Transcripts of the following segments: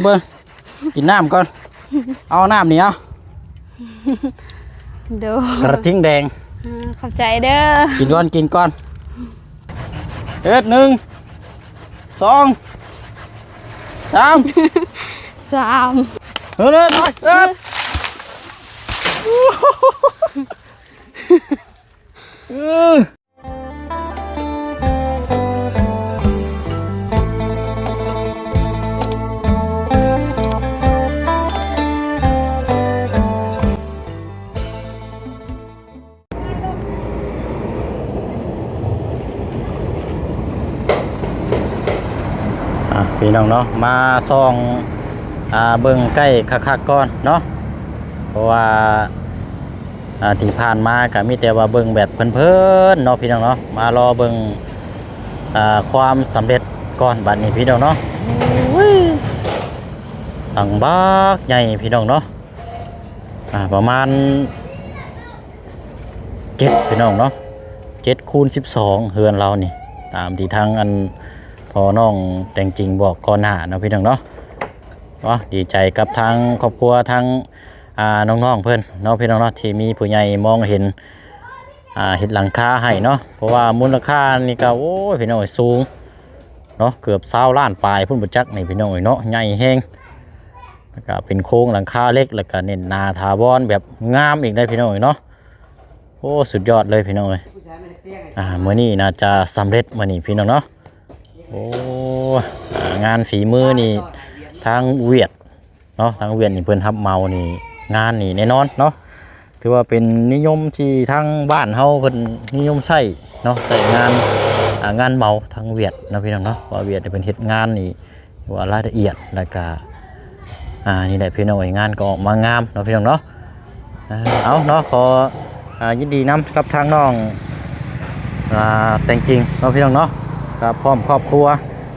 ເບິ່ງ ກິນນ້ຳກ່ອນ ເອົານ້ຳນີ້ເອົາ ໂດຍ ກະທິງແດງ ອ່າ ຂອບໃຈເດີ ກິນກ່ອນ ກິນກ່ອນ ເຮັດ ໜຶ່ງ ສອງ ສາມ ສາມ ເຮັດ ເຮັດ ເຮັດ ເອີ. ອ່ະ ພີ່ນ້ອງເນາະ ມາສ່ອງ ອ່າ ເບິ່ງໃກ້ຄັກໆກ່ອນເນາະ ເພາະວ່າ ອ່າ ທີ່ຜ່ານມາກະມີແຕ່ວ່າເບິ່ງແບບເພີນໆເນາະ ພີ່ນ້ອງເນາະ ມາລໍເບິ່ງ ອ່າ ຄວາມສຳເລັດກ່ອນບາດນີ້ ພີ່ນ້ອງເນາະ ໂອ້ຍ ຫຼັງບັກໃຫຍ່ ພີ່ນ້ອງເນາະ ອ່າ ປະມານ ເຈັດ ພີ່ນ້ອງເນາະ ເຈັດຄູນສິບສອງ ເຮືອນລາວນີ້ ຕາມທີ່ທາງອັນພໍ່ນ້ອງແຕງຈິງບອກກ່ອນໜ້າເນາະ ພີ່ນ້ອງເນາະ ເນາະ ດີໃຈກັບທາງຄອບຄົວ ທາງ ອ່າ ນ້ອງໆເພິ່ນເນາະ ພີ່ນ້ອງເນາະ ທີ່ມີຜູ້ໃຫຍ່ມອງເຫັນ ອ່າ ເຮັດຫຼັງຄາໃຫ້ເນາະ ເພາະວ່າມູນລະຄ່ານີ້ກະ ໂອ້ຍ ພີ່ນ້ອງເອີຍ ສູງເນາະ ເກືອບຊາວລ້ານປາຍພຸ້ນບໍ່ຈັກນີ້ ພີ່ນ້ອງເອີຍເນາະ ໃຫຍ່ແຮງ ແລ້ວກະເປັນໂຄງຫຼັງຄາເຫຼັກ ແລ້ວກະເນັ້ນໜາຖາວອນແບບງາມອີກໄດ໋ ພີ່ນ້ອງເອີຍເນາະ ໂອ້ ສຸດຍອດເລີຍ ພີ່ນ້ອງເອີຍ ອ່າ ມື້ນີ້ໜ້າຈະສຳເລັດມື້ນີ້ ພີ່ນ້ອງເນາະ ໂອ້ ອ່າ ງານຝີມືນີ້ທາງຫວຽດເນາະ ທາງຫວຽດນີ້ເພິ່ນຮັບເໝົານີ້ ງານນີ້ແນ່ນອນເນາະ ຖືວ່າເປັນນິຍົມທີ່ທາງບ້ານເຮົາເພິ່ນນິຍົມໃຊ້ເນາະ ໃຊ້ງານ ອ່າ ງານເໝົາທາງຫວຽດເນາະ ພີ່ນ້ອງເນາະ ວ່າຫວຽດນີ້ເພິ່ນເຮັດງານນີ້ ວ່າລາຍລະອຽດ ແລ້ວກະ ອ່າ ນີ້ແຫຼະ ພີ່ນ້ອງເອີຍ ງານກໍອອກມາງາມເນາະ ພີ່ນ້ອງເນາະ ເອີ ເອົາເນາະ ຂໍ ອ່າ ຍິນດີນຳກັບທາງນ້ອງ ອ່າ ແຕງຈິງເນາະ ພີ່ນ້ອງເນາະ ກັບພ້ອມຄອບຄົວ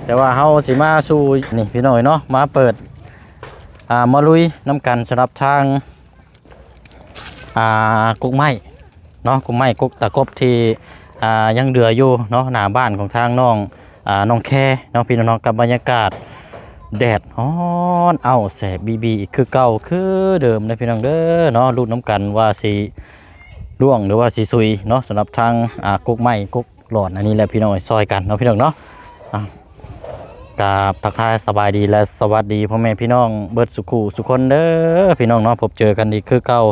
ແຕ່ວ່າເຮົາຊິມາສູ່ ນີ້ ພີ່ນ້ອງເອີຍເນາະ ມາເປີດ ອ່າ ມາລຸຍນຳກັນສຳລັບທາງ ອ່າ ກົກໄມ້ເນາະ ກົກໄມ້ ກົກຕາກົບທີ່ ອ່າ ຍັງເຫຼືອຢູ່ເນາະ ໜ້າບ້ານຂອງທາງນ້ອງ ອ່າ ນ້ອງແຄເນາະ ພີ່ນ້ອງເນາະ ກັບບັນຍາກາດແດດຮ້ອນອ້າວແສບບີບີອີກຄືເກົ່າຄືເດີມເດີພີ່ນ້ອງເດີເນາະ ລຸ້ນນຳກັນວ່າຊິລ່ວງ ຫຼືວ່າຊິຊຸຍເນາະ ສຳລັບທາງ ອ່າ ກົກໄມ້ ກົກ ຫຼອນອັນນີ້ແຫຼະພີ່ນ້ອງເອີຍ ຊ່ອຍກັນເນາະ ພີ່ນ້ອງເນາະ ອ່າ ກາບທັກທາຍສະບາຍດີ ແລະ ສະຫວັດດີພໍ່ແມ່ພີ່ນ້ອງເບິດສູ່ຄູ່ສູ່ຄົນເດີພີ່ນ້ອງເນາະ ພົບເຈີກັນອີກຄືເກົ່າ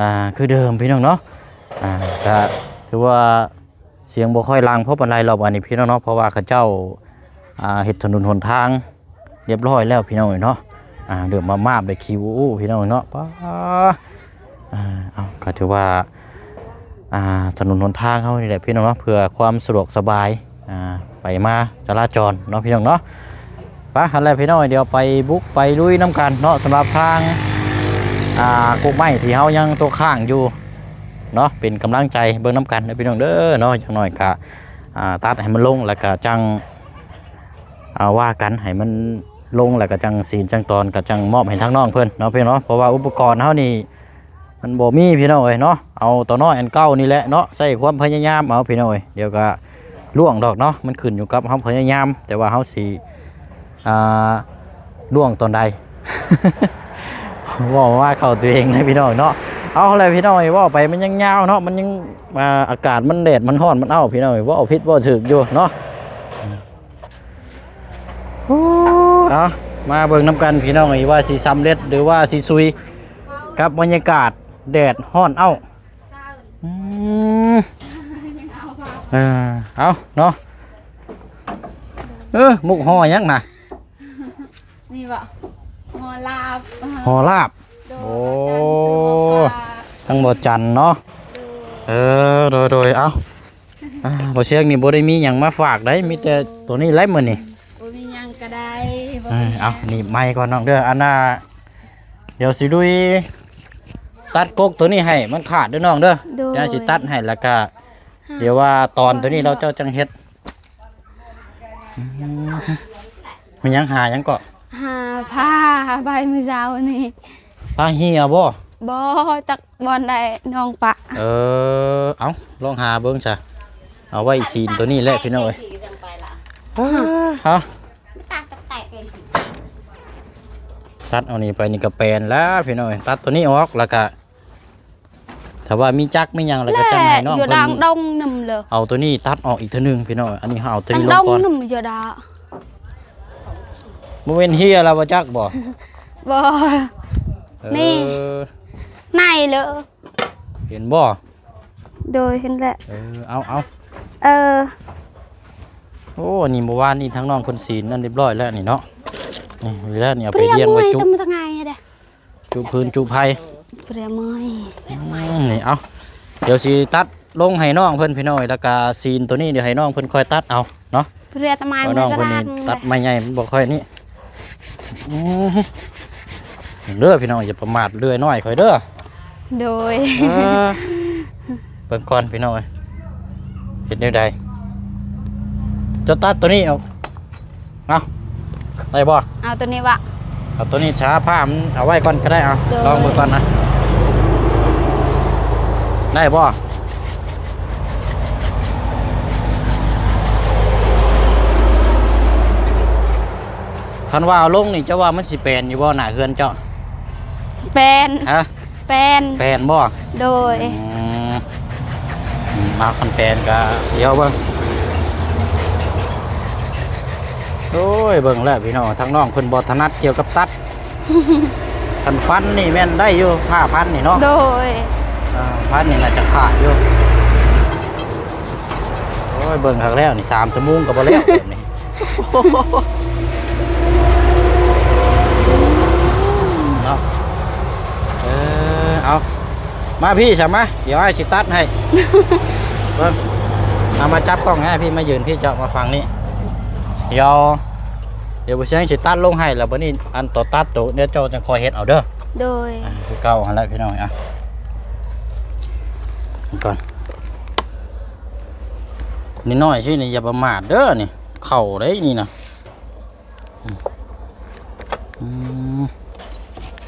ອ່າ ຄືເດີມພີ່ນ້ອງເນາະ ອ່າ ກະຖືວ່າສຽງບໍ່ຄ່ອຍດັງພໍປານໃດດອກອັນນີ້ພີ່ນ້ອງເນາະ ເພາະວ່າເຂົາເຈົ້າ ອ່າ ເຮັດຖະໜົນຫົນທາງ ຮຽບຮ້ອຍແລ້ວພີ່ນ້ອງເອີຍເນາະ ອ່າ ເລີ່ມມາບໆ ໄດ້ຄິວ ໂອ້ ພີ່ນ້ອງເນາະ ປາ ອ່າ ເອົາ ກໍຖືວ່າ ອ່າ ຖະໜົນຫົນທາງເຮົານີ້ແຫຼະພີ່ນ້ອງເນາະ ເພື່ອຄວາມສະດວກສະບາຍ ອ່າ ໄປມາຈະລາຈອນເນາະພີ່ນ້ອງເນາະ ໄປ ຫັ້ນແຫຼະພີ່ນ້ອງ ດຽວໄປບຸກໄປລຸຍນຳກັນເນາະ ສຳລັບທາງ ອ່າ ກົກໄມ້ທີ່ເຮົາຍັງຕົກຄ້າງຢູ່ເນາະ ເປັນກຳລັງໃຈເບິ່ງນຳກັນເດີພີ່ນ້ອງເດີເນາະ ຢ່າງໜ້ອຍກະ ອ່າ ຕັດໃຫ້ມັນລົງ ແລ້ວກະຈັ່ງ ອ່າ ວ່າກັນໃຫ້ມັນລົງ ແລ້ວກໍຈັ່ງສີນຈັ່ງຕອນ ກໍຈັ່ງມອບໃຫ້ທາງນ້ອງເພິ່ນເນາະ ພີ່ນ້ອງເນາະ ເພາະວ່າອຸປະກອນເຮົານີ້ມັນບໍ່ມີ ພີ່ນ້ອງເອີຍເນາະ ເອົາໂຕນ້ອຍອັນເກົ່ານີ້ແຫຼະເນາະ ໃຊ້ຄວາມພະຍາຍາມເອົາ ພີ່ນ້ອງເອີຍ ດຽວກໍລ່ວງດອກເນາະ ມັນຂຶ້ນຢູ່ກັບເຮົາພະຍາຍາມ ແຕ່ວ່າເຮົາຊິ ອ່າ ລ່ວງຕອນໃດ ເວົ້າມາເຂົ້າຕົວເອງເລີຍ ພີ່ນ້ອງເນາະ ເອົາແຫຼະພີ່ນ້ອງເອີຍ ເວົ້າໄປມັນຍັງຍາວເນາະ ມັນຍັງ ອ່າ ອາກາດມັນແດດມັນຮ້ອນ ມັນເອົ້າ ພີ່ນ້ອງເອີຍ ເວົ້າຜິດເວົ້າຖືກຢູ່ເນາະ. ໂອ້ ເອົາ ມາເບິ່ງນຳກັນພີ່ນ້ອງເອີຍ ວ່າຊິສຳເລັດ ຫຼືວ່າຊິຊຸຍ ກັບບັນຍາກາດແດດຮ້ອນເອົ້າ ອືມ ເອີ ເອົາເນາະ ເອີ ມຸກຫໍ່ຫຍັງນະ ນີ້ບໍ່ ຫໍ່ລາບ ຫໍ່ລາບ ໂດຍ ໂອ້ ທາງບໍ່ຈັນເນາະ ໂດຍ ເອີ ໂດຍ ໂດຍ ເອົາ ອ່າ ບໍ່ຊຽງນີ້ບໍ່ໄດ້ມີຫຍັງມາຝາກໃດ ມີແຕ່ໂຕນີ້ແຫຼະມື້ນີ້ ບໍ່ມີຫຍັງກໍໄດ້ ບໍ່ ເອີ ເອົາ ໜີບໄມກ່ອນນ້ອງເດີ ອັນນ່າ ດຽວຊິລຸຍຕັດກົກໂຕນີ້ໃຫ້ມັນຂາດເດີນ້ອງເດີ ໂດຍ ດຽວຊິຕັດໃຫ້ ແລ້ວກະ ດຽວວ່າຕອນໂຕນີ້ລາວເຈົ້າຈັ່ງເຮັດ ອືມ ແມ່ນຫຍັງ ຫາຫຍັງເກາະ ຫາຜ້າໃບມື້ເຊົ້ານີ້ ຜ້າເຫື່ອບໍ່ ບໍ່ ຈັກ ບ່ອນໃດນ້ອງປະ ເອີ ເອົາ ລອງຫາເບິ່ງຊະ ເອົາໄວ້ສີນໂຕນີ້ແຫຼະພີ່ນ້ອງເອີຍ ຮະ ຮະ ຕາແຕກໆ ເອງ ໂອ້ ເອົາ ຕັດເອົານີ້ໄປນີ້ກໍແປນແລ້ວພີ່ນ້ອງເອີຍ. ຕັດຕົວນີ້ອອກ ແລ້ວກໍຖ້າວ່າມີຈັກມີຫຍັງ ແລ້ວກໍຈັ່ງໃຫ້ນ້ອງເພິ່ນ ດາງດົງນຳເລີ ເອົາຕົວນີ້ຕັດອອກອີກເທື່ອໜຶ່ງພີ່ນ້ອງເອີຍ. ອັນນີ້ເຮົາເອົາຕົວນີ້ລົງກ່ອນ ດາງດົງນຳເລີ ບໍ່ແມ່ນເຮຍແລ້ວບໍ່ຈັກບໍ່? ບໍ່ ເອີ ນີ້ ໃນເລີ ເຫັນບໍ່? ໂດຍ ເຫັນແລ້ວ ເອີ ເອົາ ເອົາ ເອີ ໂອ້ ນີ້ເມື່ອວານນີ້ທາງນ້ອງເພິ່ນສີນນັ້ນຮຽບຮ້ອຍແລ້ວນີ້ເນາະ. ນີ້ ນີ້ແຫຼະ ນີ້ເອົາໄປລຽງໄວ້ຈຸ ຈຸພື້ນຈຸໄພ ປຽມເອີຍ ອືມ ນີ້ ເອົາ ດຽວຊິຕັດລົງໃຫ້ນ້ອງເພິ່ນພີ່ນ້ອງເອີຍ ແລ້ວກະສີນໂຕນີ້ດຽວໃຫ້ນ້ອງເພິ່ນຄ່ອຍຕັດເອົາເນາະ. ເພື່ອຕະມາຍ ເພາະນ້ອງເພິ່ນນີ້ຕັດໄມ້ໃຫຍ່ ມັນບໍ່ຄ່ອຍນີ້. ອືມ ເດີພີ່ນ້ອງ ຢ່າປະໝາດເລື່ອຍນ້ອຍຂ້ອຍເດີ. ໂດຍ ເອີ ເບິ່ງກ່ອນພີ່ນ້ອງເອີຍ ເຮັດແນວໃດ? ຈະຕັດໂຕນີ້ເອົາ ເອົາ ໄດ້ບໍ່? ເອົາໂຕນີ້ວະ ເອົາໂຕນີ້ຊາ ຜ້າມັນເອົາໄວ້ກ່ອນກໍໄດ້. ເອົາ ໂດຍ ລອງເບິ່ງກ່ອນນະ ໄດ້ບໍ່? ຄັນວ່າເອົາລົງນີ້ ເຈົ້າວ່າມັນຊິແປນຢູ່ບໍ່ ໜ້າເຮືອນເຈົ້າ? ແປນ ຮະ? ແປນ ແປນບໍ່? ໂດຍ ອືມ ອືມ ມາຄັນແປນກະດຽວເບິ່ງ. ໂອ້ຍ ເບິ່ງແລ້ວພີ່ນ້ອງ ທາງນ້ອງເພິ່ນບໍ່ຖະໜັດກ່ຽວກັບຕັດ. ຄັນຟັນນີ້ແມ່ນໄດ້ຢູ່ ຜ້າພັນນີ້ເນາະ. ໂດຍ ອ່າ ພັນນີ້ໜ້າຈະຂາດຢູ່. ໂອ້ຍ ເບິ່ງຄັກແລ້ວນີ້ ສາມຊົ່ວໂມງກໍບໍ່ແລ້ວແບບນີ້ ເນາະ. ເອີ ເອົາ ມາພີ້ຊະ ມາ ດຽວອ້າຍຊິຕັດໃຫ້ ເບິ່ງ ເອົາ ມາຈັບກ້ອງໃຫ້ພີ່ ມາຢືນພີ້ ເຈົ້າມາຝັ່ງນີ້. ດຽວ ດຽວບໍ່ຊຽງຊິຕັດລົງໃຫ້ ແລ້ວບັດນີ້ອັນຕໍ່ຕັດໂຕ ດຽວເຈົ້າຈັ່ງຄ່ອຍເຮັດເອົາເດີ. ໂດຍ ອ່ະ ຄືເກົ່າຫັ້ນແຫຼະພີ່ນ້ອງ. ອ່ະ ກ່ອນ ນີ້ນ້ອຍຊີ້ນີ້ ຢ່າປະໝາດເດີນີ້ ເຂົ້າໄດ໋ນີ້ນະ. ອືມ ອືມ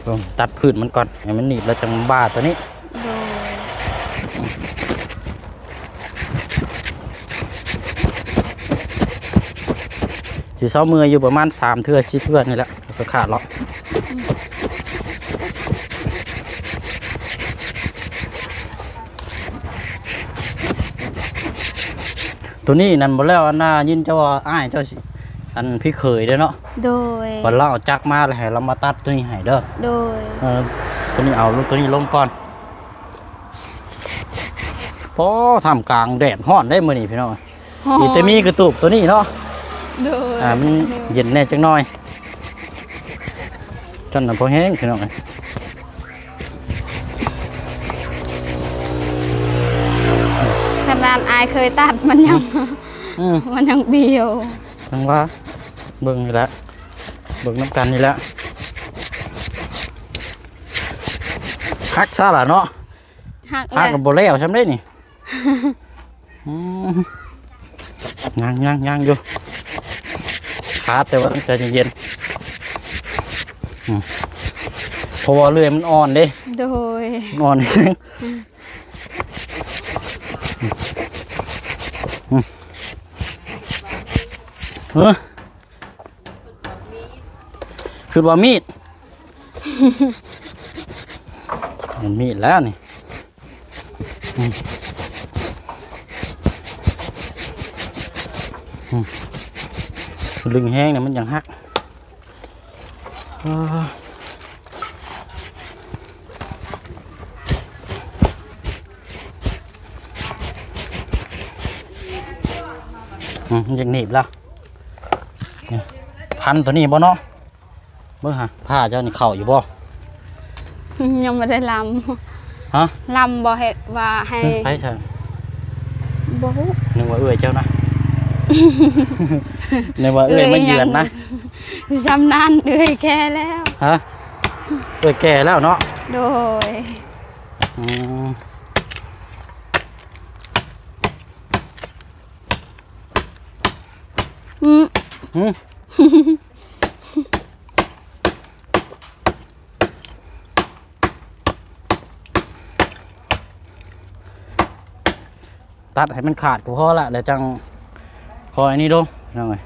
ເບິ່ງ ຕັດພືດມັນກ່ອນ ໃຫ້ມັນໜີບ ແລ້ວຈັ່ງບ່າຕົວນີ້. ໂດຍ ຊິເຊົາເມື່ອຍຢູ່ປະມານສາມເທື່ອ ສີ່ເທື່ອນີ້ແຫຼະ ແລ້ວກໍຂາດເລາະ. ໂຕນີ້ນັ້ນບໍ່ແລ້ວ ອັນນ່າ ຍິນເຈົ້າວ່າອ້າຍເຈົ້າຊິ ອັນ ພີ່ເຂີຍເດ້ເນາະ. ໂດຍ ບັດລາວເອົາຈັກມາແລ້ວໃຫ້ລາວມາຕັດໂຕນີ້ໃຫ້ເດີ. ໂດຍ ເອີ ໂຕນີ້ເອົາ ໂຕນີ້ລົງກ່ອນ. ໂອ້ ທ່າມກາງແດດຮ້ອນເດ້ມື້ນີ້ພີ່ນ້ອງ. ຮ້ອນ ມີແຕ່ມີກະຕູບໂຕນີ້ເນາະ. ໂດຍ ອ່າ ມັນເຢັນແດ່ຈັກໜ້ອຍ. ຈັ່ງນັ້ນພໍແຮງພີ່ນ້ອງເອີຍ. ຂະໜາດອ້າຍເຄີຍຕັດມັນຍັງ ອືມ ມັນຍັງບຽວ. ຈັ່ງວ່າ ເບິ່ງນີ້ແຫຼະ ເບິ່ງນຳກັນນີ້ແຫຼະ. ຫັກຊະລະເນາະ. ຫັກ ຫັກແລ້ວ ກໍບໍ່ແລ້ວຊ່ຳເດ້ນີ້. ອືມ ຍັງ ຍັງ ຍັງຢູ່ ຂາດ ແຕ່ວ່າຕ້ອງໃຈເຢັນໆ. ອືມ ເພາະວ່າເລື່ອຍມັນອ່ອນເດ້. ໂດຍ ມັນອ່ອນ. ອືມ ອືມ ເອີ ຄິດວ່າມີດ ມີດແລ້ວນີ້. ອືມ ອືມ ດຶງແຮງນີ້ມັນຈັ່ງຫັກ. ເອີ ອືມ ມັນຈັ່ງໜີບລະ. ພັນໂຕນີ້ບໍ່ເນາະ? ເບິ່ງຫາ ຜ້າເຈົ້ານີ້ເຂົ້າຢູ່ບໍ່? ຍັງບໍ່ໄດ້ລຳ. ຮະ? ລຳບໍ່ ເຮັດວ່າໃຫ້ ໃຜຊັ້ນ? ບໍ່ຮູ້ ນຶກວ່າເອື້ອຍເຈົ້ານະ. ນຶກວ່າເອື້ອຍມາເຢືອນນະ. ຊຳນານ ເອື້ອຍແກ່ແລ້ວ. ຮະ? ເອື້ອຍແກ່ແລ້ວເນາະ. ໂດຍ. ອືມ. ອືມ ຫື ຕັດໃຫ້ມັນຂາດກໍພໍລະ ແລ້ວຈັ່ງຄ່ອຍນີ້ລົງ ພີ່ນ້ອງເອີຍ.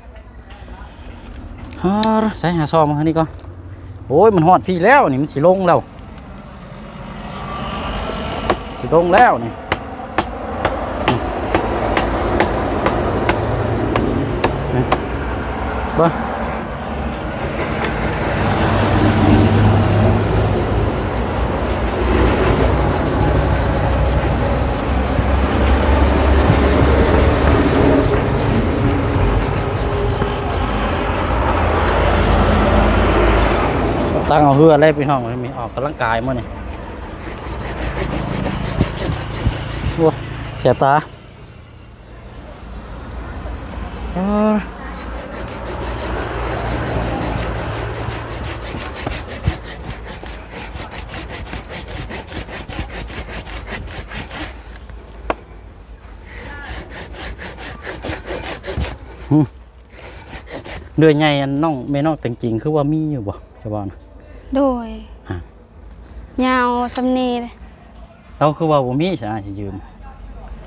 ເອີ ໃສ່ຫາຊອກມາທາງນີ້ກ່ອນ. ໂອ້ຍ ມັນຮອດພີ້ແລ້ວນີ້ ມັນຊິລົງແລ້ວ ຊິລົງແລ້ວນີ້ ນີ້ ເບິ່ງ ຕັ້ງເອົາເຮືອເລີຍພີ່ນ້ອງ ມີອອກກຳລັງກາຍມື້ນີ້ ໂອ້ ແສບຕາ ອືມ ເຮືອໃຫຍ່ອັນນ້ອງ ແມ່ນ້ອງແຕງຈິງ ຄືວ່າມີຢູ່ບໍ່ ຈະວ່ານະ? ໂດຍ ຮະ ຍາວສ່ຳນີ້ເດ້. ເອົາ ຄືວ່າບໍ່ມີຊະ ອ້າຍຊິຢືມ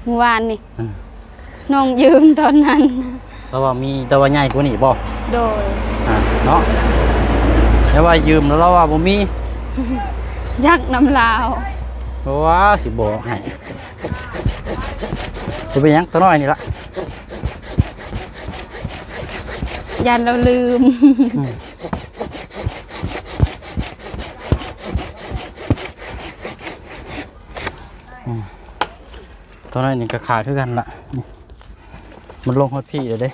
ມື້ວານນີ້ ອືມ ນ້ອງຢືມຕອນນັ້ນ ລາວວ່າມີ ແຕ່ວ່າໃຫຍ່ກວ່ານີ້ບໍ່? ໂດຍ ອ່າ ເນາະ ແຕ່ວ່າຢືມແລ້ວລາວວ່າບໍ່ມີ ຈັກນຳລາວ ເພາະວ່າຊິບອກໃຫ້ ບໍ່ເປັນຫຍັງ ຕົວນ້ອຍນີ້ລະ ຢ້ານລາວລືມ ອືມ. ອືມ ຕອນນັ້ນນີ້ກໍຂາດຄືກັນລະ ມັນລົງຮອດພີ້ແລ້ວເດ້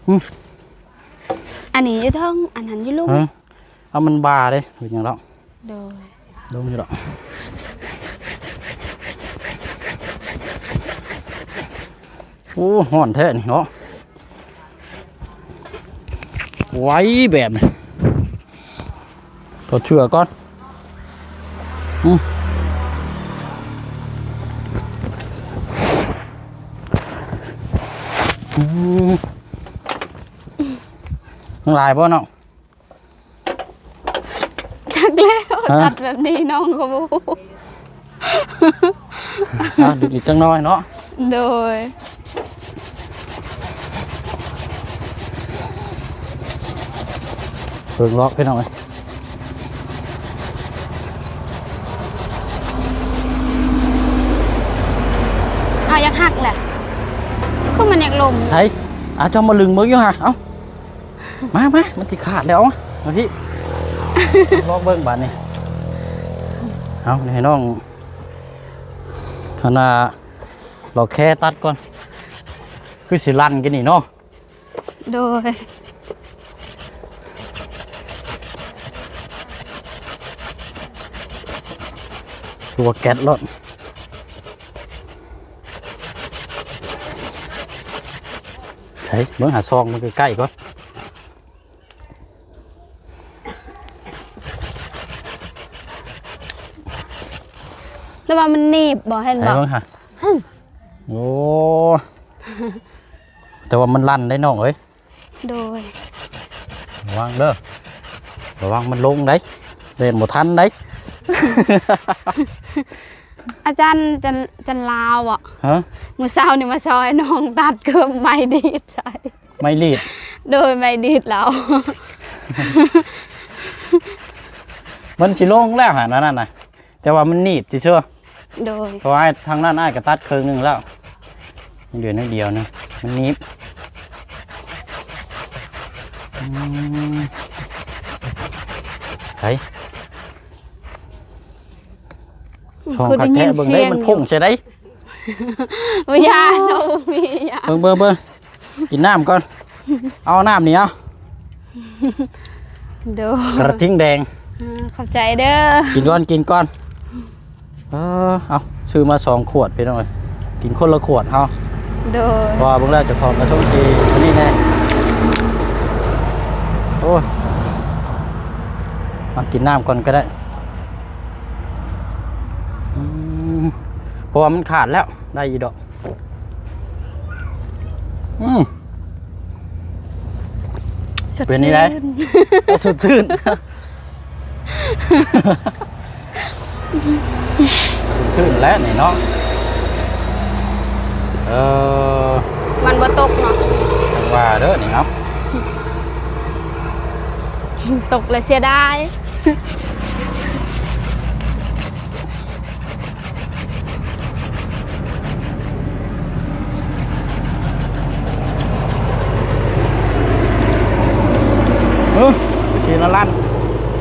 ອືມ ອັນນີ້ຢູ່ເທິງ ອັນນັ້ນຢູ່ລຸ່ມ ເອີ ເອົາ ມັນບ່າເດ້ ເປັນຫຍັງດອກ ໂດຍ ລົງຢູ່ດອກ ໂອ້ ຮ້ອນແທ້ນີ້ເນາະ ໄວແບບນີ້ ຖອດເສື້ອກ່ອນ ອືມ ອືມ ຍັງຫຼາຍບໍ່ເນາະ? ຈັກແລ້ວ ຮະ ຕັດແບບນີ້ນ້ອງກໍບໍ່ຮູ້ ອ່ະ ອີກຈັກໜ້ອຍເນາະ ໂດຍ ເບິ່ງເລາະພີ່ນ້ອງເອີຍ ເອົາ ຢາກຫັກແຫຼະ ຄືມັນຢາກລົງ ໃສ ອາ ເຈົ້າມາລຶງເບິ່ງຢູ່ຫາ ເອົ້າ ມາ ມາ ມັນຊິຂາດແລ້ວ ມາ ມາພີ້ ລອງເບິ່ງບາດນີ້ ເອົາ ໃຫ້ນ້ອງ ຫັ້ນນະ ລອກແຄຕັດກ່ອນ ຄືຊິລັນກິນນີ້ເນາະ ໂດຍ ຄືວ່າແກັດໂລດ ໃສ ເບິ່ງຫາຊອງມັນໃກ້ໆກ່ອນ ແລ້ວວ່າມັນໜີບບໍ່ ເຫັນບໍ່ ໃສເບິ່ງຫາ ຫັ້ນ ໂອ້ ແຕ່ວ່າມັນລັນໄດ໋ນ້ອງເອີຍ ໂດຍ ລະວັງເດີ ລະວັງມັນລົງໄດ໋ ແລ່ນບໍ່ທັນໄດ໋ ອາຈານຈັນ ຈັນລາວເບາະ ຮະ ມື້ເຊົ້ານີ້ມາຊ່ອຍນ້ອງຕັດເກີບໄມ້ດີດໃສ່ ໄມ້ລີດ ໂດຍ ໄມ້ດີດລາວ ມັນຊິລົງແລ້ວຫັ້ນ ອັນນັ້ນນະ ແຕ່ວ່າມັນໜີບຊື່ໆ ໂດຍ ເພາະວ່າທາງນັ້ນອ້າຍກໍຕັດເຄິ່ງໜຶ່ງແລ້ວ ຍັງເຫຼືອໜ້ອຍດຽວນະ ມັນໜີບ ອືມ ໄປ ສ່ອງຄັກແທ້ ເບິ່ງເດ້ ມັນພຸ້ງໃສ່ໃດ ບໍ່ຢ້ານ ໂອ້ ບໍ່ມີຫຍັງ ເບິ່ງ ເບິ່ງ ເບິ່ງ ກິນນ້ຳກ່ອນ ເອົານ້ຳນີ້ເອົາ ໂດຍ ກະທິງແດງ ອ່າ ຂອບໃຈເດີ ກິນກ່ອນ ກິນກ່ອນ ເອີ ເອົາ ຊື້ມາສອງຂວດພີ່ນ້ອງເອີຍ ກິນຄົນລະຂວດເຮົາ ໂດຍ ເພາະວ່າເບິ່ງແລ້ວເຈົ້າຂອງກະຊົງຊິອັນນີ້ແນ່ ໂອ້ຍ ເອົາ ກິນນ້ຳກ່ອນກໍໄດ້ ອືມ ເພາະວ່າມັນຂາດແລ້ວ ໄດ້ຢູ່ດອກ ອືມ ສົດຊື່ນ ເປັນນີ້ໄດ໋ ສົດຊື່ນ ສດຊື່ນແລ້ວນີ້ເນາະ ເອີ ມັນບໍ່ຕົກເນາະ ວ່າເດີນີ້ເນາະ ຕົກແລ້ວເສຍດາຍ. ເອີ ໄປຊີ້ນະລັນ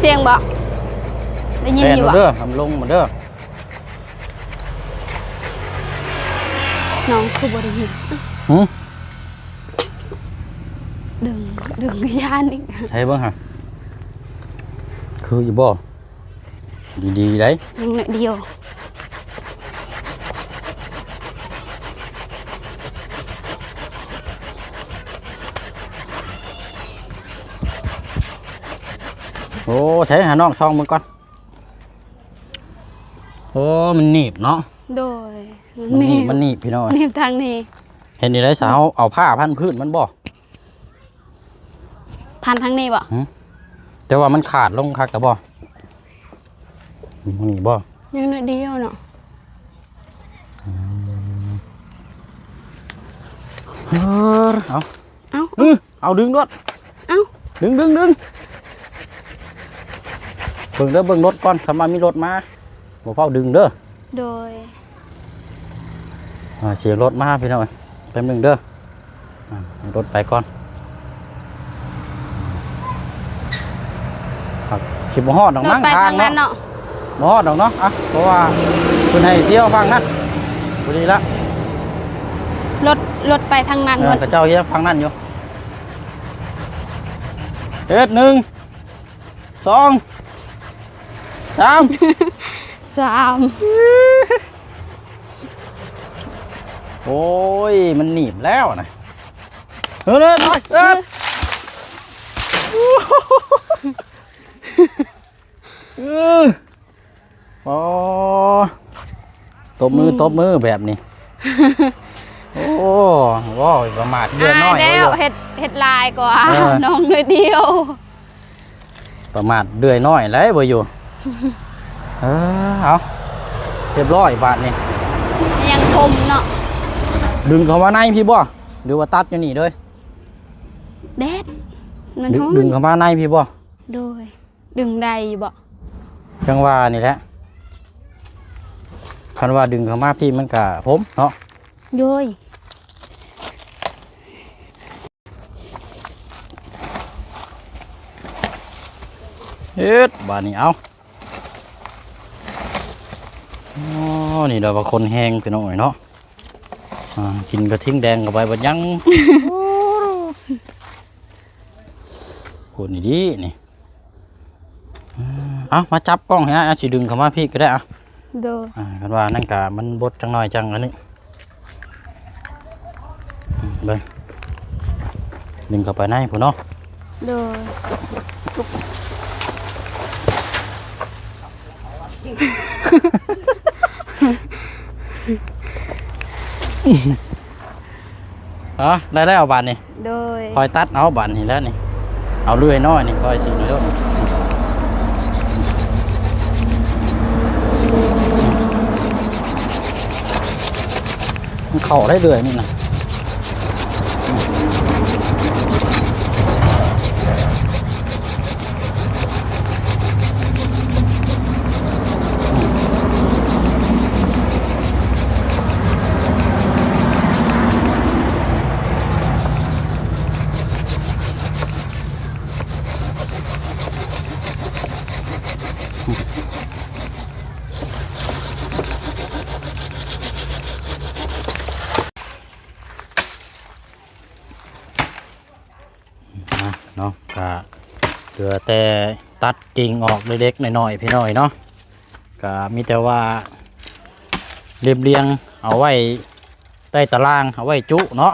ສຽງບໍ່? ໄດ້ຍິນຢູ່ບໍ່? ແລ່ນເດີ ທຳລົງມາເດີ. ນ້ອງຄືບໍ່ໄດ້ຍິນ? ຫື? ດຶງ ດຶງກະຍານອີກ. ໃຫ້ເບິ່ງຫາ ຄືຢູ່ບໍ່? ດີໆໄດ໋ ຍັງໜ້ອຍດຽວ. ໂອ້ ໃສຫານ້ອງສ່ອງເບິ່ງກ່ອນ. ໂອ້ ມັນໜີບເນາະ. ໂດຍ ມັນໜີບ ມັນໜີບ ມັນໜີບ ພີ່ນ້ອງ. ໜີບທາງນີ້. ເຮັດແນວໃດຊະ ເຮົາເອົາຜ້າພັນພື້ນມັນບໍ່? ພັນທາງນີ້ບໍ່? ຫື? ແຕ່ວ່າມັນຂາດລົງຄັກແລ້ວບໍ່? ນີ້ບໍ່? ຍັງໜ້ອຍດຽວເນາະ. ອືມ ເອີ ເອົາ ເອົາ ເອົາ ດຶງໂລດ ເອົາ ດຶງ ດຶງ ດຶງ ເບິ່ງເດີ ເບິ່ງລົດກ່ອນ ຄັນວ່າມີລົດມາ ບໍ່ຟ້າວດຶງເດີ. ໂດຍ ອ່າ ສຽງລົດມາພີ່ນ້ອງເອີຍ ແປັບໜຶ່ງເດີ ອ່າ ໃຫ້ລົດໄປກ່ອນ. ຊິບໍ່ຮອດດອກ ລົດໄປທາງນັ້ນເນາະ ທາງເນາະ ບໍ່ຮອດດອກເນາະ. ອ່ະ ເພາະວ່າເພິ່ນໃຫ້ທ່ຽວຝັ່ງນັ້ນ ພໍດີລະ ລົດ ລົດໄປທາງນັ້ນ ເອີ ໝົດ ເຂົາເຈົ້າເຮັດຝັ່ງນັ້ນຢູ່. ເຮັດ ໜຶ່ງ ສອງ ສາມ ສາມ. ໂອ້ຍ ມັນໜີບແລ້ວນະ. ເອີ ເອີ ເອີ ເອີ ໂອ້ ຕົບມື ຕົບມືແບບນີ້. ໂອ້ ເວົ້າປະໝາດເຫຼືອໜ້ອຍ ອາຍແລ້ວ ເຮັດ ເຮັດຫຼາຍກວ່າ ເອີ ນ້ອງໜ້ອຍດຽວ. ປະໝາດເຫຼືອໜ້ອຍແຫຼະບໍ່ຢູ່. ເອີ ເອົາ ຮຽບຮ້ອຍບາດນີ້ ຍັງທົມເນາະ. ດຶງເຂົ້າມາໃນພີ້ບໍ່ ຫຼືວ່າຕັດຢູ່ນີ້ເລີຍ? ແດດ ມັນຮ້ອນ ດຶງເຂົ້າມາໃນພີ້ບໍ່? ໂດຍ ດຶງໄດ້ຢູ່ບໍ່? ຈັ່ງວ່ານີ້ແຫຼະ ຄັນວ່າດຶງເຂົ້າມາພີ້ມັນກະພົມເນາະ. ໂດຍ ເຮັດບາດນີ້ ເອົາ ອໍ ນີ້ດອກວ່າຄົນແຮງພີ່ນ້ອງເອີຍເນາະ. ອ່າ ກິນກະທິງແດງເຂົ້າໄປບັດຍັງ ໂອ້ ຄົນດີໆນີ້. ເອົາ ມາຈັບກ້ອງໃຫ້ອ້າຍ ຊິດຶງເຂົ້າມາພີ້ກະໄດ້ ອ່ະ. ໂດຍ ອ່າ ຄັນວ່ານັ້ນກະມັນບົດຈັກໜ້ອຍ ຈັ່ງອັນນີ້ ເບິ່ງ ດຶງເຂົ້າໄປໃນພຸ້ນເນາະ. ໂດຍ ເອົາ ໄດ້ແລ້ວບາດນີ້. ໂດຍ ຄ່ອຍຕັດເອົາບາດນີ້ແຫຼະນີ້ ເອົາເລື່ອຍນ້ອຍນີ້ ຄ່ອຍສີໂດດ ມັນເຂົ້າໄດ້ເລື່ອຍນີ້ນະ. ອ່ະ ເນາະ ກະເຫຼືອແຕ່ຕັດກິ່ງອອກເລັກໆນ້ອຍໆ ພີ່ນ້ອງເນາະ. ກະມີແຕ່ວ່າລຽບລຽງເອົາໄວ້ໃຕ້ຕາລາງ ເອົາໄວ້ຈຸເນາະ.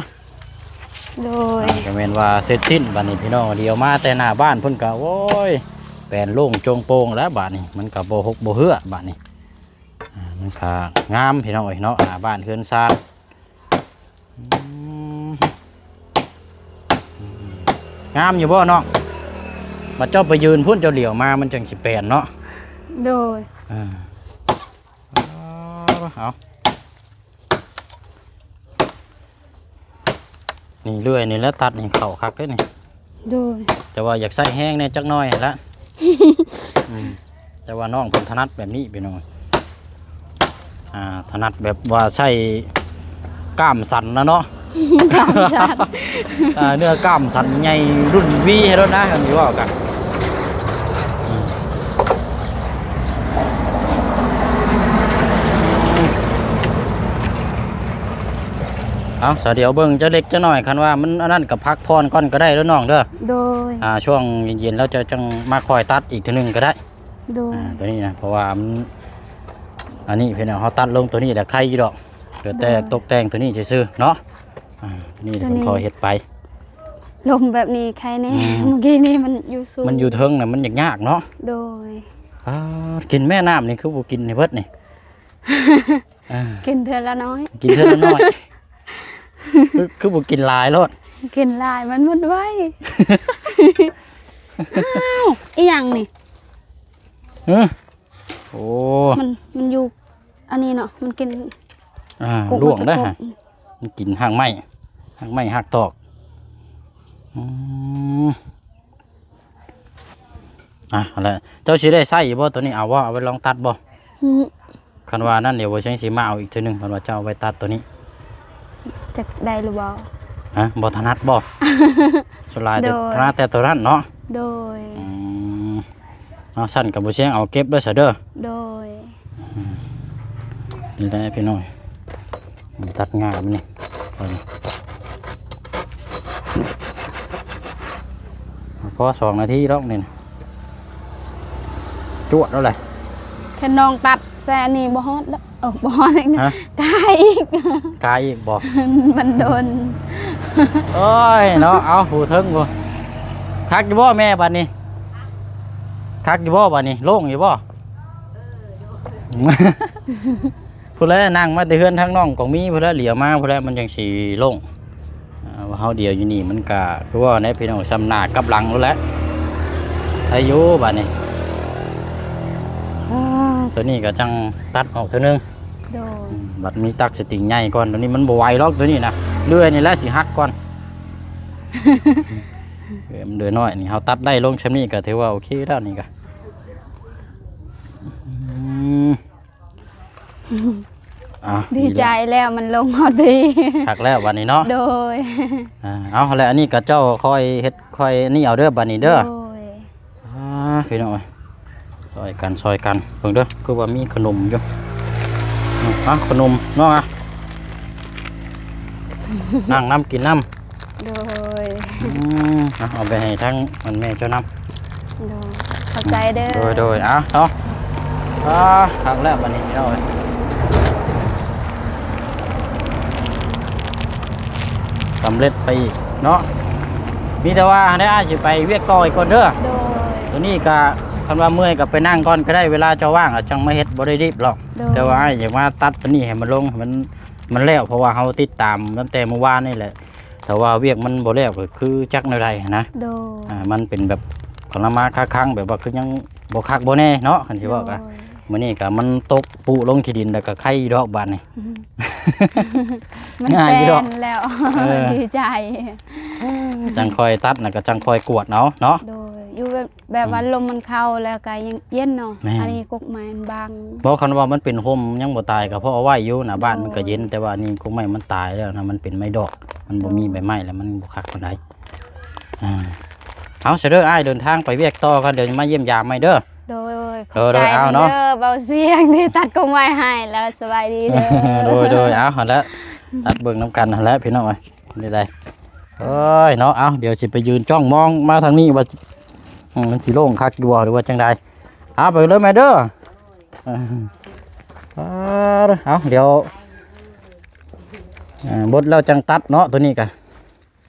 ໂດຍ ອ່າ ກະແມ່ນວ່າເສັດສິ້ນບາດນີ້ພີ່ນ້ອງ. ດຽວມາແຕ່ໜ້າບ້ານພຸ້ນກະ ໂອ້ຍ ແປນໂລ່ງໂຈງໂປ່ງແລ້ວບາດນີ້ ມັນກະບໍ່ຮົກບໍ່ເຮື້ອບາດນີ້. ອ່າ ມັນກະງາມພີ່ນ້ອງເອີຍເນາະ ໜ້າບ້ານເຮືອນຊານ. ອືມ ງາມຢູ່ບໍ່ນ້ອງ? ບັດເຈົ້າໄປຢືນພຸ້ນ ເຈົ້າຫຼຽວມາມັນຈັ່ງຊິແປນເນາະ. ໂດຍ ເອີ ເອົາ ເອົາ. ນີ້ເລື່ອຍນີ້ແຫຼະ ຕັດນີ້ເຂົ້າຄັກເດ້ນີ້. ໂດຍ ແຕ່ວ່າຢາກໃຊ້ແຮງແດ່ຈັກໜ້ອຍຫັ້ນລະ. ອືມ ແຕ່ວ່ານ້ອງເພິ່ນຖະໜັດແບບນີ້ພີ່ນ້ອງ. ອ່າ ຖະໜັດແບບວ່າໃຊ້ກ້າມສັນນະເນາະ. ກ້າມສັນ ອ່າ ເນື້ອກ້າມສັນໃຫຍ່ລຸ້ນວີໃຫ້ໂລດນະ ຄັນຊິເວົ້າກະ. ເອົາ ສາວດຽວເບິ່ງຈັກເລັກຈັກໜ້ອຍ ຄັນວ່າມັນອັນນັ້ນກໍພັກຜ່ອນກ່ອນກໍໄດ້ເດີນ້ອງເດີ. ໂດຍ ອ່າ ຊ່ວງເຢັນໆ ແລ້ວຈະຈັ່ງມາຄ່ອຍຕັດອີກເທື່ອໜຶ່ງກໍໄດ້. ໂດຍ ອ່າ ຕົວນີ້ນະ ເພາະວ່າມັນ ອັນນີ້ເພິ່ນເອົາ ເຮົາຕັດລົງຕົວນີ້ແຫຼະ ໄຄຢູ່ດອກ ເຫຼືອແຕ່ ໂດຍ ຕົກແຕ່ງຕົວນີ້ຊື່ໆເນາະ. ອ່າ ຕົວນີ້ ຕົວນີ້ ເພິ່ນຂໍເຮັດໄປ. ລົມແບບນີ້ໄຄແດ່. ອືມ ເມື່ອກີ້ນີ້ມັນຢູ່ສູງ ມັນຢູ່ເທິງນະ ມັນຍາກໆເນາະ. ໂດຍ ອ່າ ກິນແມ່ນ້ຳນີ້ ຄືບໍ່ກິນໃຫ້ເບິດນີ້? ອ່າ ກິນເທື່ອລະໜ້ອຍ ກິນເທື່ອລະໜ້ອຍ. ຄື ຄືບໍ່ກິນຫຼາຍໂລດ? ກິນຫຼາຍມັນໝົດໄວ. ອ້າວ ອີຫຍັງນີ້? ຮະ? ໂອ້ ມັນ ມັນຢູ່ອັນນີ້ເນາະ ມັນກິນ ອ່າ ລ້ວງໄດ້ຫະ. ມັນກິນຮາກໄມ້ ຮາກໄມ້ຮາກຕອກ. ອືມ ອ່ະ ຫັ້ນແຫຼະ ເຈົ້າຊິໄດ້ໃຊ້ຢູ່ບໍ່ຕົວນີ້? ເອົາບໍ່? ເອົາໄປລອງຕັດບໍ່? ອືມ ຄັນວ່ານັ້ນ ດຽວບໍ່ເຊງຊິມາເອົາອີກເທື່ອໜຶ່ງ ຄັນວ່າເຈົ້າເອົາໄປຕັດຕົວນີ້. ຈັກໄດ້ຫຼືບໍ່? ຮະ? ບໍ່ຖະໜັດບໍ່? ສ່ວນຫຼາຍແຕ່ ໂດຍ ຖະໜັດແຕ່ຕົວນັ້ນເນາະ. ໂດຍ ອືມ ເອົາ ຊັ້ນກໍບໍ່ເຊງເອົາເກັບເດີຊະເດີ. ໂດຍ ອືມ ນີ້ແຫຼະພີ່ນ້ອງ ຕັດງ່າຍມັນນີ້ ພໍສອງນາທີດອກນີ້ ຈວດເອົາແຫຼະ. ຄັນນ້ອງຕັດໃສ່ອັນນີ້ບໍ່ຮອດດອກ. ເອີ ບໍ່ຮອດອີກ ຮະ? ກາຍອີກ ກາຍອີກບໍ່? ມັນດົນ. ໂອ້ຍເນາະ ເອົາ ຜູ້ເທິງຜູ້ ຄັກຢູ່ບໍ່ແມ່ບາດນີ້? ຄັກຢູ່ບໍ່ບາດນີ້? ໂລ່ງຢູ່ບໍ່? ພຸ້ນແຫຼະ ນັ່ງມາແຕ່ເຮືອນທາງນ້ອງກອງມີພຸ້ນແຫຼະ ຫຼຽວມາພຸ້ນແຫຼະ ມັນຈັ່ງຊິໂລ່ງ. ອ່າ ເຮົາດຽວຢູ່ນີ້ມັນກະຄືວ່າແນະພີ່ນ້ອງ ສ່ຳໜ້າກັບຫຼັງພຸ້ນແຫຼະ ໄດ້ຢູ່ບາດນີ້. ອ່າ ຕົວນີ້ກໍຈັ່ງຕັດອອກເທື່ອໜຶ່ງ. ໂດຍ ອືມ ບັດມີຕັກສະຕິງໃຫຍ່ກ່ອນ ຕົວນີ້ມັນບໍ່ໄຫວດອກ ຕົວນີ້ນະ ເລື່ອຍນີ້ແຫຼະຊິຫັກກ່ອນ. ເລື່ອຍມັນເຫຼືອໜ້ອຍນີ້ ເຮົາຕັດໄດ້ລົງຊ່ຳນີ້ກໍຖືວ່າໂອເຄແລ້ວນີ້ກະ. ອືມ ອ່ະ ດີໃຈແລ້ວ ມັນລົງຮອດພີ້ ຄັກແລ້ວບາດນີ້ເນາະ. ໂດຍ ອ່າ ເອົາແຫຼະ ອັນນີ້ກໍເຈົ້າຄ່ອຍເຮັດຄ່ອຍນີ້ເອົາເດີບາດນີ້ເດີ. ໂດຍ ອ່າ ພີ່ນ້ອງເອີຍ ຊ່ອຍກັນ ຊ່ອຍກັນ ເບິ່ງເດີ ຄືວ່າມີຂະໜົມຢູ່. ອືມ ອ່ະ ຂະໜົມເນາະ ອ່ະ ນັ່ງນຳ ກິນນຳ. ໂດຍ ອືມ ອ່ະ ເອົາໄປໃຫ້ທາງອັນແມ່ເຈົ້ານຳ. ໂດຍ ຂອບໃຈເດີ. ໂດຍ ໂດຍ ອ່ະ ເນາະ ອ່າ ຄັກແລ້ວບາດນີ້ພີ່ນ້ອງເອີຍ ສຳເລັດໄປອີກເນາະ. ມີແຕ່ວ່າໃຫ້ອ້າຍຊິໄປວຽກຕໍ່ອີກກ່ອນເດີ. ໂດຍ ໂຕນີ້ກະ ຄັນວ່າເມື່ອຍກະໄປນັ່ງກ່ອນກະໄດ້ ເວລາເຈົ້າວ່າງກະຈັ່ງມາເຮັດ ບໍ່ໄດ້ລີບຫຼອກ. ໂດຍ ແຕ່ວ່າອ້າຍຢາກມາຕັດໂຕນີ້ໃຫ້ມັນລົງ ໃຫ້ມັນ ມັນແລ້ວ ເພາະວ່າເຮົາຕິດຕາມຕັ້ງແຕ່ມື້ວານນີ້ແຫຼະ. ຖ້າວ່າວຽກມັນບໍ່ແລ້ວກໍຄືຈັກແນວໃດຫັ້ນນະ. ໂດຍ ອ່າ ມັນເປັນແບບກະລະມາຄາຄັງ ແບບວ່າຄືຍັງບໍ່ຄັກບໍ່ແນ່ເນາະ ຄັນຊິເວົ້າກະ. ໂດຍ ມື້ນີ້ກະມັນຕົກປຸລົງຂີ້ດິນ ແລ້ວກະໄຄຢູ່ດອກບາດນີ້. ອືມ ມັນງ່າຍຢູ່ດອກ ແປ້ນແລ້ວ. ເອີ ດີໃຈ ຈັ່ງຄ່ອຍຕັດນະ ກະຈັ່ງຄ່ອຍກວດເອົາເນາະ. ໂດຍ ຢູ່ແບບ ແບບວ່າ ອືມ ລົມມັນເຂົ້າແລ້ວກະຍັງເຢັນເນາະ. ແມ່ນ ອັນນີ້ກົກໄມ້ມັນບັງ. ບໍ່ ຄັນວ່າມັນເປັນຮົ່ມຍັງບໍ່ຕາຍກະພໍເອົາໄວ້ຢູ່ ໜ້າບ້ານມັນກະເຢັນ. ໂດຍ ແຕ່ວ່າອັນນີ້ກົກໄມ້ມັນຕາຍແລ້ວນະ ມັນເປັນໄມ້ດອກ ມັນບໍ່ມີ ໂດຍ ໃບໄມ້ແລ້ວ ມັນບໍ່ຄັກປານໃດ. ອ່າ ເອົາຊະເດີ ອ້າຍເດີນທາງໄປວຽກຕໍ່ກ່ອນ ດຽວມາຢ້ຽມຢາມໃໝ່ເດີ. ໂດຍ ໂດຍ ຂອບໃຈເດີ ເອົາເນາະ ເບົາສຽງທີ່ຕັດກົກໄມ້ໃຫ້ ແລ້ວສະບາຍດີເດີ. ໂດຍ ໂດຍ ເອົາຫັ້ນແຫຼະ ຕັດເບິ່ງນຳກັນຫັ້ນແຫຼະພີ່ນ້ອງເອີຍ. ນີ້ໄດ ໂອ້ຍເນາະ ເອົາ ດຽວຊິໄປຢືນຈ້ອງມອງມາທາງນີ້ວ່າ ອືມ ມັນຊິໂລ່ງຄັກຢູ່ບໍ່ ຫຼືວ່າຈັ່ງໃດ. ເອົາ ໄປເລີຍແມ່ເດີ. ເອົາ ດຽວ ເອົາ ບົດແລ້ວຈັ່ງຕັດເນາະ ໂຕນີ້ກະ.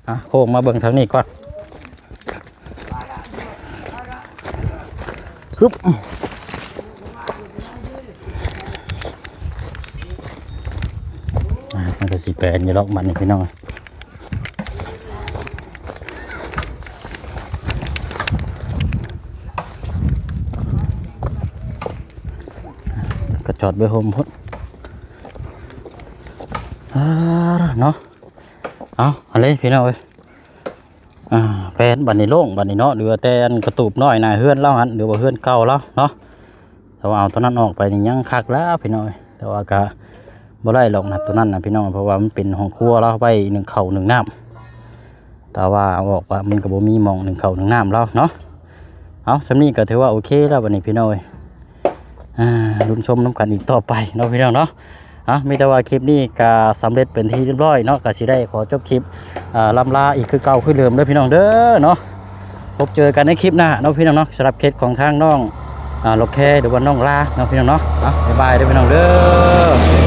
ອ່ະ ໂຄ້ງມາເບິ່ງທາງນີ້ກ່ອນ. ຮຶບ ອ່າ ມັນກະຊິແປນຢູ່ດອກມັນນີ້ພີ່ນ້ອງ. ກະຈອດໄວ້ຮົ່ມພຸ້ນ. ອ່າ ເນາະ. ເອົາ ອັນນີ້ພີ່ນ້ອງເອີຍ ອ່າ ແປນ ບັດນີ້ໂລ່ງ ບັດນີ້ເນາະ ເຫຼືອແຕ່ອັນກະຕູບນ້ອຍໜ້າເຮືອນລາວຫັ້ນ ຫຼືວ່າເຮືອນເກົ່າລາວເນາະ. ແຕ່ວ່າເອົາຕົວນັ້ນອອກໄປນີ້ຍັງຄັກແລ້ວພີ່ນ້ອງເອີຍ ແຕ່ວ່າກະບໍ່ໄດ້ຫຼອກນະ ຕົວນັ້ນນະພີ່ນ້ອງ ເພາະວ່າມັນເປັນຫ້ອງຄົວລາວ ໄວ້ໜຶ້ງເຂົ້າໜຶ້ງນ້ຳ ແຕ່ວ່າເອົາອອກໄປມັນກະບໍ່ມີໝ່ອງໜຶ້ງເຂົ້າໜຶ້ງນ້ຳລາວເນາະ. ເອົາ ສ່ຳນີ້ກະຖືວ່າໂອເຄແລ້ວບັດນີ້ພີ່ນ້ອງເອີຍ ອ່າ ລຸ້ນຊົມນຳກັນອີກຕໍ່ໄປເນາະພີ່ນ້ອງເນາະ. ເອົາ ມີແຕ່ວ່າຄລິບນີ້ກະສຳເລັດເປັນທີ່ຮຽບຮ້ອຍເນາະ ກະຊິໄດ້ຂໍຈົບຄລິບ ອ່າ ລ່ຳລາອີກຄືເກົ່າຄືເດີມເດີພີ່ນ້ອງເດີເນາະ. ພົບເຈີກັນໃນຄລິບໜ້າເນາະພີ່ນ້ອງເນາະ ສຳລັບເຂດຂອງທາງນ້ອງ ອ່າ ລັອກແຄ ຫຼືວ່ານ້ອງລາເນາະພີ່ນ້ອງເນາະ. ເອົາ ບາຍບາຍເດີພີ່ນ້ອງເດີ.